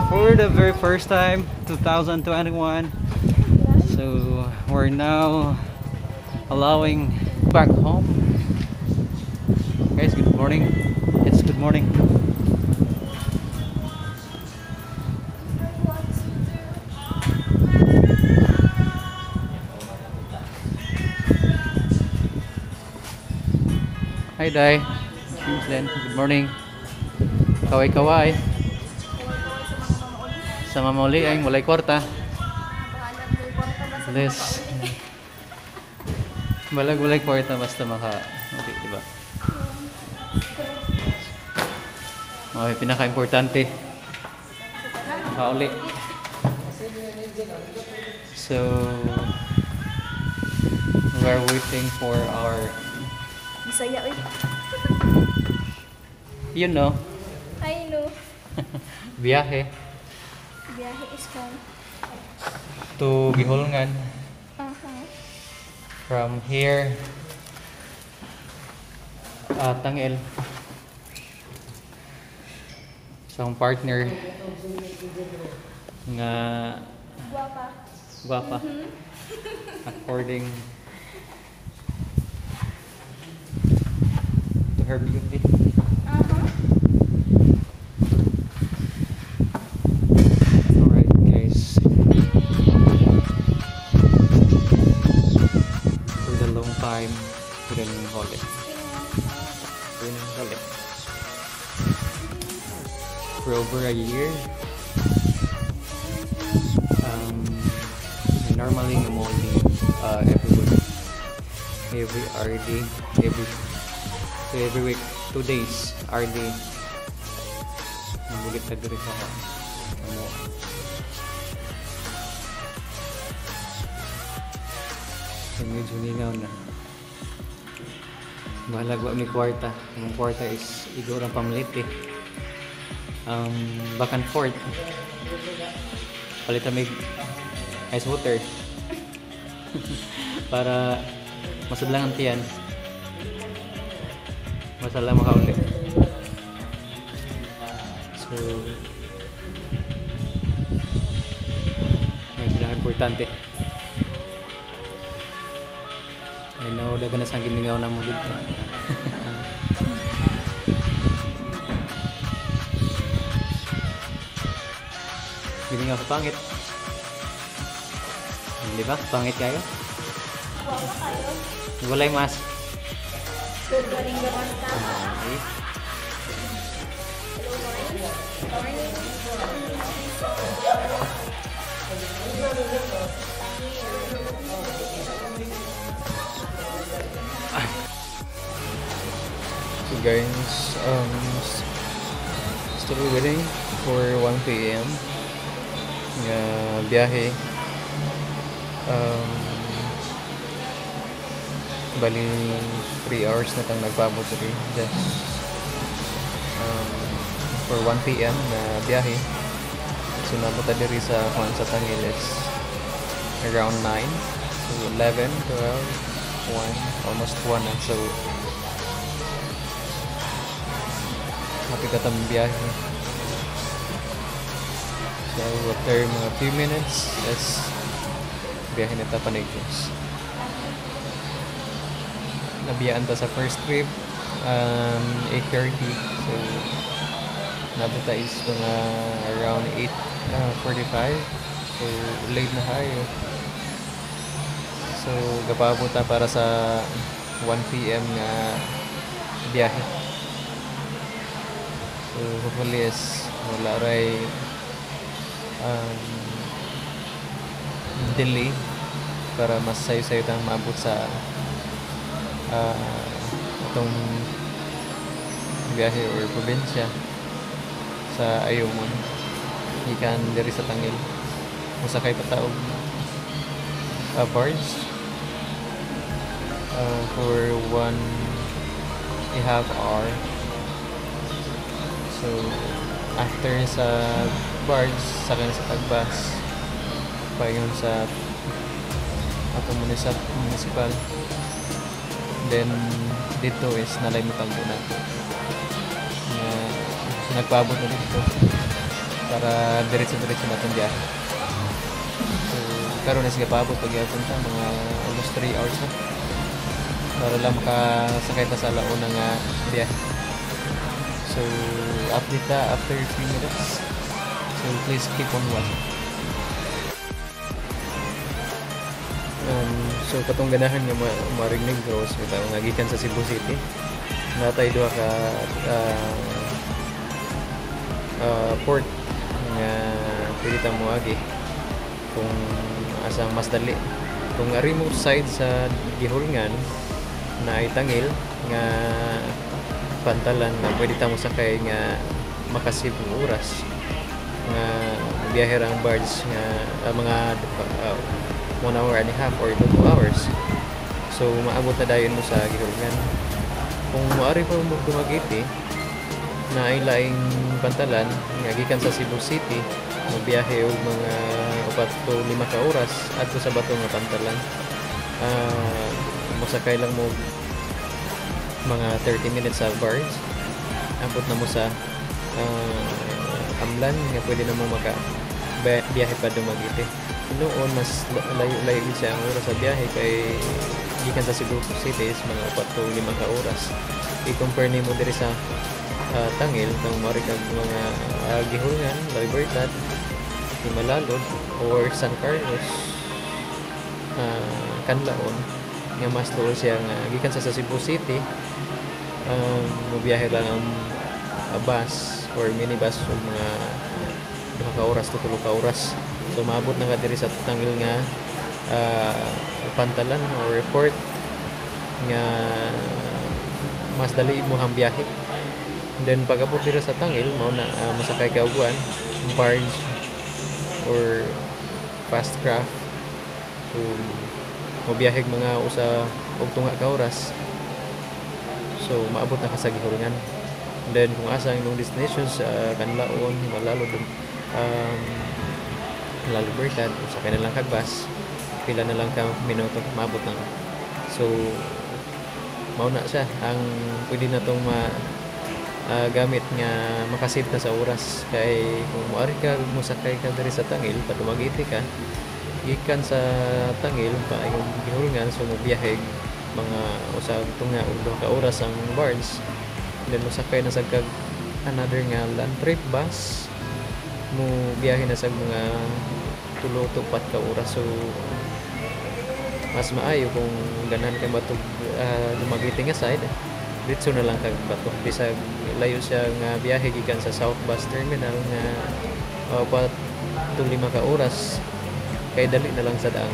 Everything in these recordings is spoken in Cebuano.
For the very first time, 2021. So we're now allowing back home. Guys, good morning. It's good morning. Hi, Dai. Then, good morning. Kaway kaway. Sa mamauli ay walay kwarta. Bless. Balag walay kwarta basta maka okay, di ba? Okay, pinaka-importante. Makauli. So we're waiting for our Bisaya oy. You know, I know. Biyahe Biyahe is home. To Guihulngan. From here, Tangel. Sa akong partner nga Guwapa. Guwapa. According to her beauty. Alright, guys. For the long time, we didn't hold it. We didn't hold it. For over a year. Normally I'm only every week, every RD, every so every week, 2 days RD. Nabulit na diri sa ano. So, medyo ningaw na. Bahalag wa mi kwarta. Ang kwarta is igor ang pamalit eh. Back and forth. Palit mig ice water para masudlang ang tiyan. Masala makauli. So, may pinaka-importante. I know, daga na sang giningaw na mo dito. Giningaw sa pangit. Di ba? Pangit kayo? Walay mask. Okay. So guys, still waiting for 1 p.m. nga biyahe. Bali 3 hours na tang nagpaabot diri just for 1 p.m. na biyahe. So naabot ta diri sa kuan sa Tangil is around 9. So 11, 12, 1, almost 1 na. So happy ka tang biyahe. So after mga few minutes is biyahe na ta pa Negros. Nabiyaan ta sa first trip, 8:30. So nabot ta is mga around 8:45. So late na kayo. So gapaabot ta para sa 1 p.m. nga biyahe. So hopefully is wala ray delay para mas sayo-sayo tang maabot sa atong biyahe or probinsya sa Ayungon gikan diri sa Tangil. Mosakay pa ta og barge for 1.5 hour. So after sa barge, sakay na sa tagbas payon sa atong municipal. Then dito is nalay mo tagbo na nga nagpaabot na dito. Para diretso-diretso na itong biyahe. So, karon na sige, paabot pag gyapon ta, mga almost 3 hours na. Para lang makasakay ta sa alauna nga biyahe. So, update ta after 3 minutes. So, please keep on watching. So katong ganahan nga marinig Negros bitaw nga gikan sa Cebu City. Natay duha ka port nga pwede ta moagi kung asang mas dali. Kung ari mo side sa Gihulngan na itangil nga pantalan nga pwede ta mo sakay nga makasave og oras nga biyahe ra ang barge nga mga 1 hour and a half or 2 hours. So maabot na dayon mo sa Gihulngan. Kung moari pa mo Dumaguete na ay laing pantalan nga gikan sa Cebu City, mobiyahe og mga 4 to 5 ka oras adto sa Bato nga pantalan. Mosakay lang mo mga 30 minutes sa barge, abot na mo sa Amlan nga pwede na mo maka biyahe pa Dumaguete. Noon mas layo-layo gid siya ang oras sa biyahe kay gikan sa Cebu City is mga 4 to 5 ka oras. I-compare nimo diri sa Tangil kung moari kag mga Gihulngan, La Libertad, Jimalalud or San Carlos, Canlaon nga mas duol siya nga gikan sa Cebu City, mobiyahe lang ang bus or minibus og mga 2 ka oras to 3 ka oras. So maabot na ka diri sa Tangil nga pantalan or port nga mas dali mo ang biyahe. Then pag abot diri sa Tangil, mao na mosakay ka og barge or fast craft. So mobiyahe mga usa og tunga ka oras. So maabot na ka sa Gihulngan. Then kung asa ang imong destinations sa Canlaon, Jimalalud, La Libertad, sakay na lang kag bus, pila na lang ka minuto, maabot na ka. So mao na siya ang pwede na tong ma gamit nga makasave ta sa oras kay kung moari ka mosakay ka diri sa Tangil pa Dumaguete ka gikan sa Tangil pa imong Gihulngan, so mobiyahe mga usa tunga og 2 ka oras ang barge. Then mosakay na sad kag another nga land trip bus, mo biyahe na sad mga 3 to 4 ka oras. So mas maayo kung ganahan kay batog Dumaguete nga side, diretso na lang kag Bato bisag layo siya nga biyahe gikan sa South Bus Terminal nga 4 to 5 ka oras kay dali na lang sad ang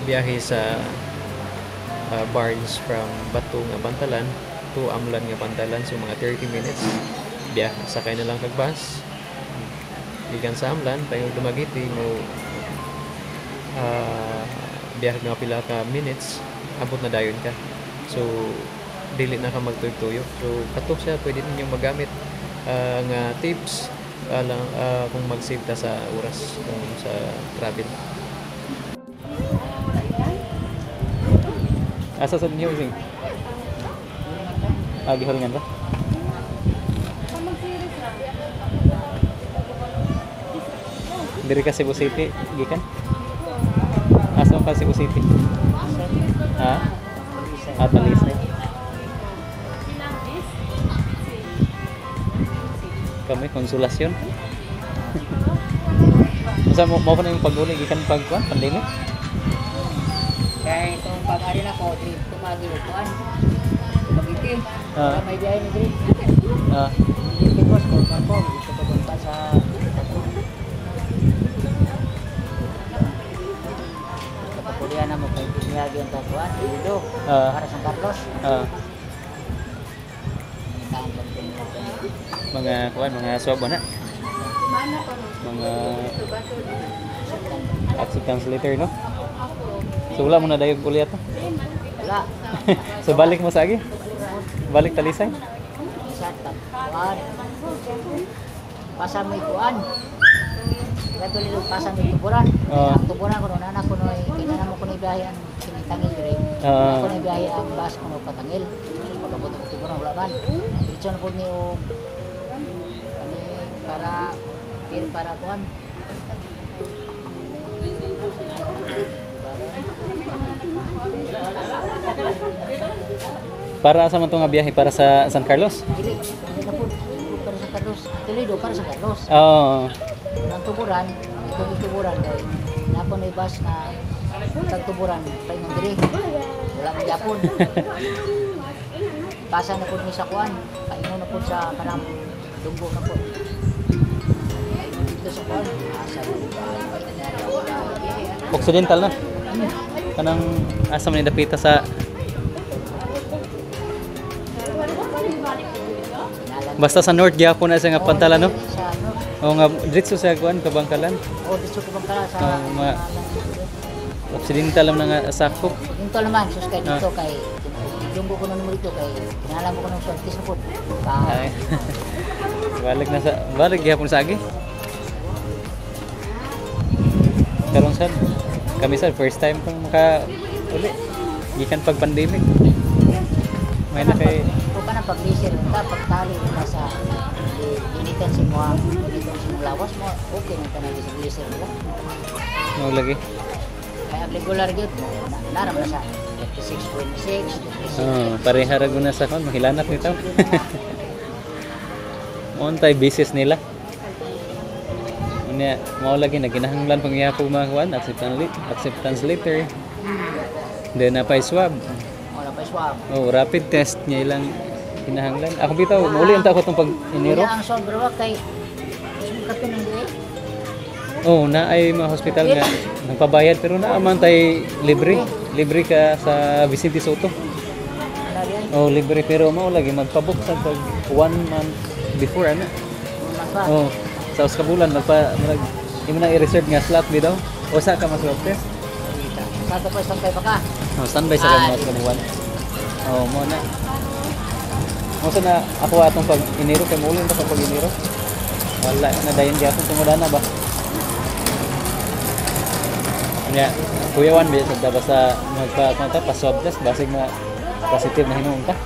biyahe sa barge from Bato nga pantalan to Amlan nga pantalan. So mga 30 minutes biyahe, sakay na lang kag bus gikan sa Amlan payong Dumaguete mo biyahe nga pila ka minutes, abot na dayon ka. So dili na ka magtuyok-tuyok. So kato siya pwede ninyong magamit nga tips lang kung mag-save ta sa oras kung sa travel. Asa sa ninyo sing? Gihulngan ba? Diri ka Cebu City gikan? Asa ka Cebu City? Ha? Talisay. Kami Konsolasyon. Unsa mo mo pa na yung pag-uli gikan pag kuan pandemic? Kaya itong pag-ari na ko, trip tumagi o kuan. Dumaguete. May biyahe ni diri. Hindi ko ko ito pa sa Kapakulian na mo kay Piniyagi ang takuan, Ido, para San Carlos. Mga kuan, mga swab na. Mga acceptance letter, no? So wala mo na dayog uli ato. Wala. So balik mo sa agi? Balik Talisay? Sa kuan. Pasa mo kuan. Gato lilo pasa mo tuburan. Ang tuburan ko no nana ko no kinana mo ko ni biyahe ang kinitangil dire. Ako ni biyahe ang bus ko no patangil. Sus pagabot og tuburan wala man. Diretso na pud ni og kani Para pero para kuan. Para sa man to nga biyahe para sa San Carlos? Dili, dili na po. Para sa Carlos. Toledo para sa Carlos. Oo. Ang tuburan, itong tuburan kay nako na bus na tag tuburan paingon diri. Wala man gyapon. Pasa na pud mi sa kuan, paingon na pud sa kanang dunggo na pud. Paingon dito sa kuan, asa Occidental na. Kanang asa man ni dapita sa basta sa North gyapon na siya nga pantalan, no? Sa ano? O nga diretso sa kuan Kabangkalan. O dito ko bang sa Occidental lang na nga sakop. Dito naman, sus kay dito kay dunggo ko na mo dito kay kinalam ko ng swerte sa pud. Ay. Balik na sa balik gyapon sa agi. Karon sad kami sad first time kong maka uli gikan pag pandemic. May na kay ko pa na pag-laser ka pagtali ka sa initan si mo dito sa imong lawas mo, okay na tanay sa laser nila. Mo lagi. Kaya ang regular gyud mo na na sa 36.6, 36. Oh, pareha ra gud na sa kon mahilanat nito. Mo basis nila. Unya mao lagi na ginahanglan pang yapog mga kuan acceptance letter. Then na pa swab. Wala pa swab. Oh, rapid test niya ilang kinahanglan. Ako bitaw mauli unta ako tong pag Enero. Ang swab bro kay kapin ang dili. Oh, na ay mga hospital nga nagpabayad pero naa man tay libre. Libre ka sa Vicente Soto. Oh, libre pero mao lagi magpabook sa pag 1 month before ana. Oh, sa usa ka bulan magpa mag imo na i-reserve nga slot bitaw. Usa ka mas swab test. Sa pa standby pa ka. Oh, standby sa mga ka buwan. Oh, mo na. Mo sa na ako atong pag Enero kay muuli ta pag Enero. Wala na dayon gyapon tungod ana ba. Nya, kuyawan biya sa basta magpa kanta pa swab test basig ma positive na hinuon ka.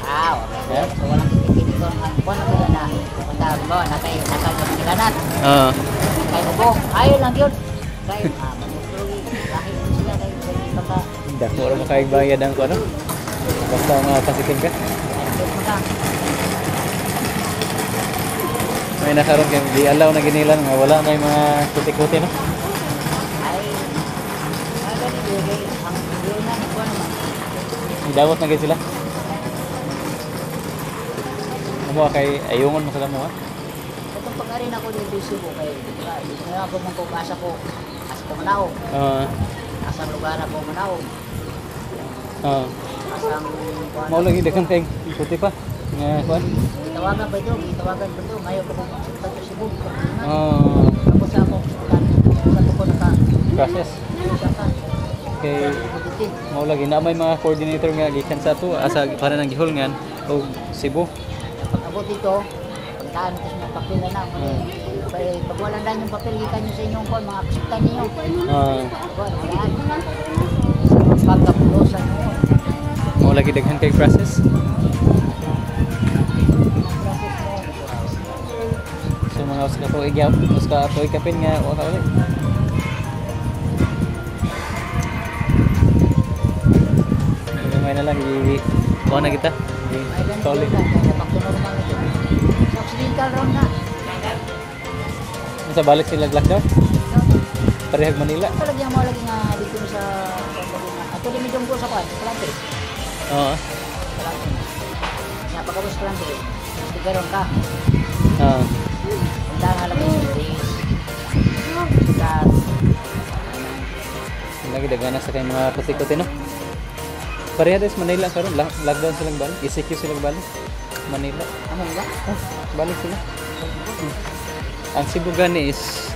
Ah, okay. Yeah. So walang kini ko ang kuan na na. Punta ba na kay nakagalanat. Ah. Kay mo ayo lang gyud. Kay lahi sila kay baka dako ra makaybayad ang kuno. Basta mga positive ka. May nakaroon kay di allow na ginilan nga wala na yung mga kuti-kuti no. Ay, ang na ni kuan naman. Idawat na gid sila. Amo kay ayungon mo sila mo ha. Katong pag-ari na ko dito sa Cebu kay na ako mong asa ko asa ko Manao. Asang lugar ako Manao. Asang kuan. Mao lagi daghan kay kuti pa nga kuan. Tawagan pa ito, tawagan pa ito. Mayo ko kung sa Cebu. Tapos sa ako sa ko naka process. Kay mao lagi na may mga coordinator nga gikan sa ato asa para nang gihulngan og Cebu. Pag abot dito, pagkaan ko sa mga papel na. Pag wala na yung papel, gikan nyo sa inyong kuan, mga akseptan ninyo. Wala. Pagkapulosan mo. Mao lagi daghan kay process. So mga usa ka tuig usa ka tuig kapin nga wa ka uli. May na lang i kuha na kita. Kauli. Sa Occidental round na. Sa balik sila lockdown? Parehag Manila. Palagi ang mga lagi nga dito sa ato di medyo ko sa kuan, sa Kalante. Oo. Kalante. Nya pagkabos sa Kalante. Tigaron ka. Oo. Punta nga lagi sa days. Sa Lagi daghan na sa kay mga kuti-kuti no. Pareha sa Manila karon, lockdown silang balik, ECQ silang balik. Manila. Amo ba? Oh, balik sila. Ang Cebu gani is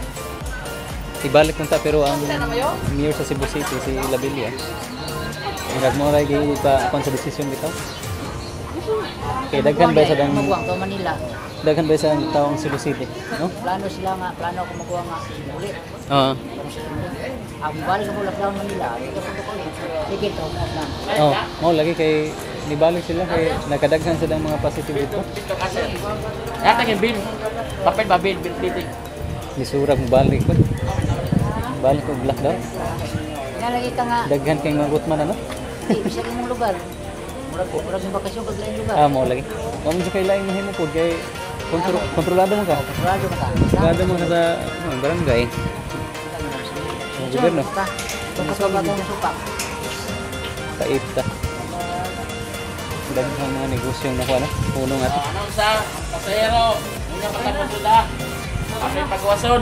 ibalik na ta pero ang mayor sa Cebu City si Labilla. Murag mo ra gi pa akon sa desisyon bitaw. Kay daghan ba sa dang Maguwang to Manila. Daghan ba sa taong Cebu City, no? Plano sila nga, plano ako maguwang nga uli. Oo. Ang balik ako lockdown Manila. Sige to mo lang. Oh, mao lagi kay Nibalik sila kay nakadaghan sa mga positive dito. Yata yung bill. Papel ba bill? Bill bill. Nisurag mo balik ko. Balik og lockdown. Nalagi ka nga, Daghan kay mga gutman ano? di, bisa imong lugar. Murag murag yung bakasyon pag laing lugar. Ah, mo lagi. Wa mo kay laing mahimo pud kay kontrolado mo ka. Kontrolado mo ka. Kontrolado mo ka sa ano, barangay. Ang gobyerno. Kung kapag supak. Pait ta. Daghang mga negosyo na kuha no. Puno nga to. Anong sa pasahero? Una patapos sila. Kami pagwason.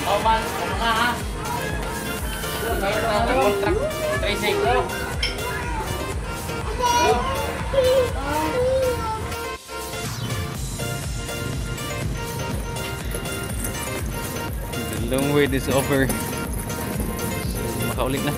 Oman, ano nga ha? Contract tracing. The long wait is over. So, makaulit na.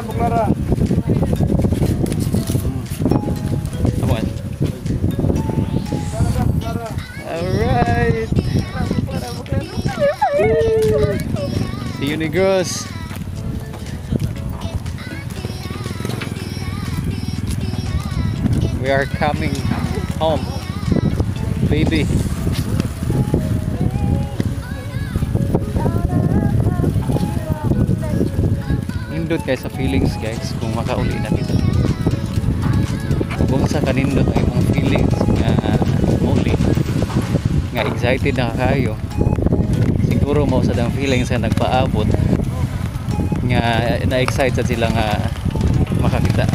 Buklara. Come on. Alright. See you, Negros. We are coming home, baby. Nindot kay sa feelings guys kung makauli na kita. Kung sa kanindot ang imong feelings nga muli, nga excited na kayo. Siguro mao sad ang feelings nga nagpaabot nga na-excite sad sila nga makakita.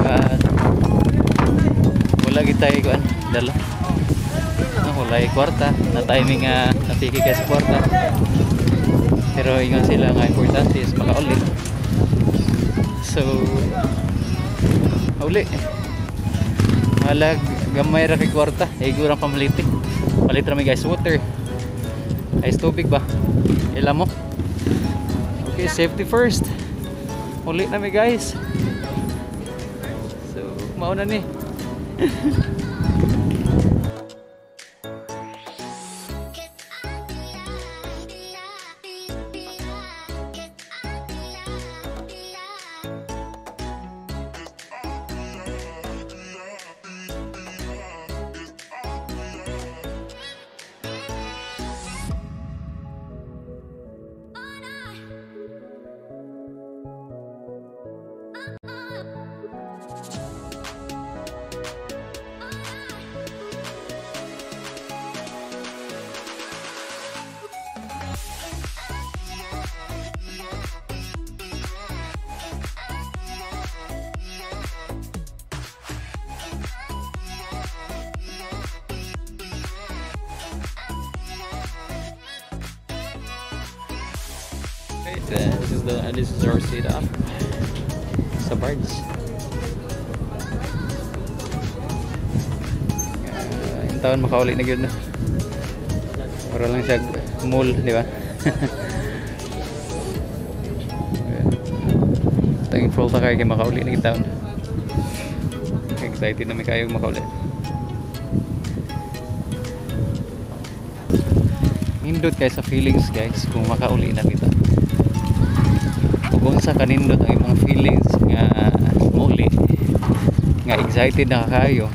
At wala gitay kuan dala. No, wala kwarta na timing nga napiki kay sa kwarta. Pero ingon sila nga importante is makauli. So uli. Malag gamay ra kay kwarta, igo ra pamalitik. Palit ra mi guys water. Ice tubig ba? Ila mo? Okay, safety first. Uli na mi guys. So, mauna ni. This is our setup sa barge. Yung taon makauli na gyud na. Para lang siya mall, di ba? Thankful ta kayo kay makauli na gyud taon. Excited na mi kayo makauli. Nindot kay sa feelings guys kung makauli na kita. Kung sa kanindot ang imong feelings nga muli, nga excited na kayo.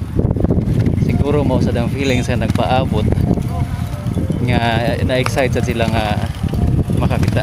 Siguro mao sad ang feelings nga nagpaabot nga na-excite sad sila nga makakita.